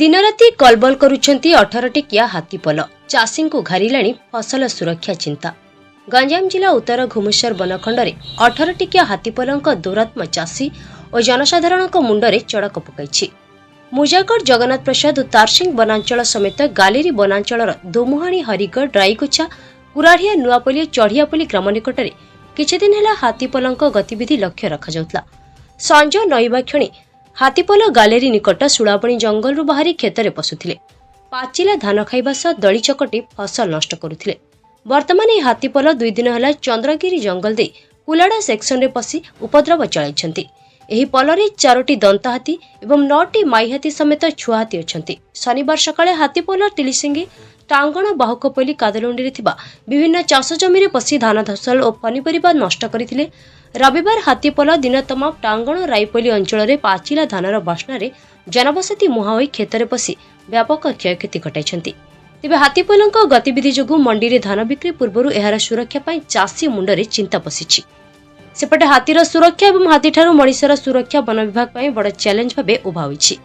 ଦିନରାତି କଲବଲ କରୁଛନ୍ତି 18 ଟିକିଆ ହାତୀପଲ। ଚାଷୀଙ୍କୁ ଘାରିଲାଣି ଫସଲ ସୁରକ୍ଷା ଚିନ୍ତା। ଗଞ୍ଜାମ ଜିଲ୍ଲା ଉତ୍ତର ଘୁମୁସର ବନଖଣ୍ଡରେ 18 ଟିକିଆ ହାତୀପଲଙ୍କ ଦୌରାତ୍ମ ଚାଷୀ ଓ ଜନସାଧାରଣଙ୍କ ମୁଣ୍ଡରେ ଚଡ଼କ ପକାଇଛି। ମୁଜାଗଡ଼, ଜଗନ୍ନାଥ ପ୍ରସାଦ ଓ ତାରସିଂ ବନାଞ୍ଚଳ ସମେତ ଗାଲେରୀ ବନାଞ୍ଚଳର ଦୋମୁହାଣୀ, ହରିଗଡ଼, ରାଇଗୋଛା, କୁରାଢ଼ିଆ, ନୂଆପଲ୍ଲୀ ଓ ଚଢ଼ିଆପଲ୍ଲୀ ଗ୍ରାମ ନିକଟରେ କିଛିଦିନ ହେଲା ହାତୀପଲଙ୍କ ଗତିବିଧି ଲକ୍ଷ୍ୟ ରଖାଯାଉଥିଲା। ସଞ୍ଜ ନଇବା କ୍ଷଣି ହାତୀପଲ ଗାଲେରୀ ନିକଟ ସୁଳାବଣୀ ଜଙ୍ଗଲରୁ ବାହାରି କ୍ଷେତରେ ପଶୁଥିଲେ। ପାଚିଲା ଧାନ ଖାଇବା ସହ ଦଳି ଚକଟି ଫସଲ ନଷ୍ଟ କରୁଥିଲେ। ବର୍ତ୍ତମାନ ଏହି ହାତୀପଲ 2 ଦିନ ହେଲା ଚନ୍ଦ୍ରଗିରି ଜଙ୍ଗଲ ଦେଇ କୁଲାଡ଼ା ସେକ୍ସନରେ ପଶି ଉପଦ୍ରବ ଚଳାଇଛନ୍ତି। ଏହି ପଲରେ 4ଟି ଦନ୍ତାହାତୀ ଏବଂ 9ଟି ମାଇହାତୀ ସମେତ ଛୁଆହାତୀ ଅଛନ୍ତି। ଶନିବାର ସକାଳେ ହାତୀପଲ ଟିଲିସିଙ୍ଗି, ଟାଙ୍ଗଣ, ବାହୁକପଲ୍ଲୀ, କାଦଲୁଣ୍ଡିରେ ଥିବା ବିଭିନ୍ନ ଚାଷ ଜମିରେ ପଶି ଧାନ ଫସଲ ଓ ପନିପରିବା ନଷ୍ଟ କରିଥିଲେ। ରବିବାର ହାତୀପଲ ଦିନ ତମାମ ଟାଙ୍ଗଣ, ରାଇପଲ୍ଲୀ ଅଞ୍ଚଳରେ ପାଚିଲା ଧାନର ବାସ୍ନାରେ ଜନବସତି ମୁହାଁ ହୋଇ କ୍ଷେତରେ ପଶି ବ୍ୟାପକ କ୍ଷୟକ୍ଷତି ଘଟାଇଛନ୍ତି। ତେବେ ହାତୀପଲଙ୍କ ଗତିବିଧି ଯୋଗୁଁ ମଣ୍ଡିରେ ଧାନ ବିକ୍ରି ପୂର୍ବରୁ ଏହାର ସୁରକ୍ଷା ପାଇଁ ଚାଷୀ ମୁଣ୍ଡରେ ଚିନ୍ତା ପଶିଛି। ସେପଟେ ହାତୀର ସୁରକ୍ଷା ଏବଂ ହାତୀଠାରୁ ମଣିଷର ସୁରକ୍ଷା ବନ ବିଭାଗ ପାଇଁ ବଡ଼ ଚ୍ୟାଲେଞ୍ଜ ଭାବେ ଉଭା ହୋଇଛି।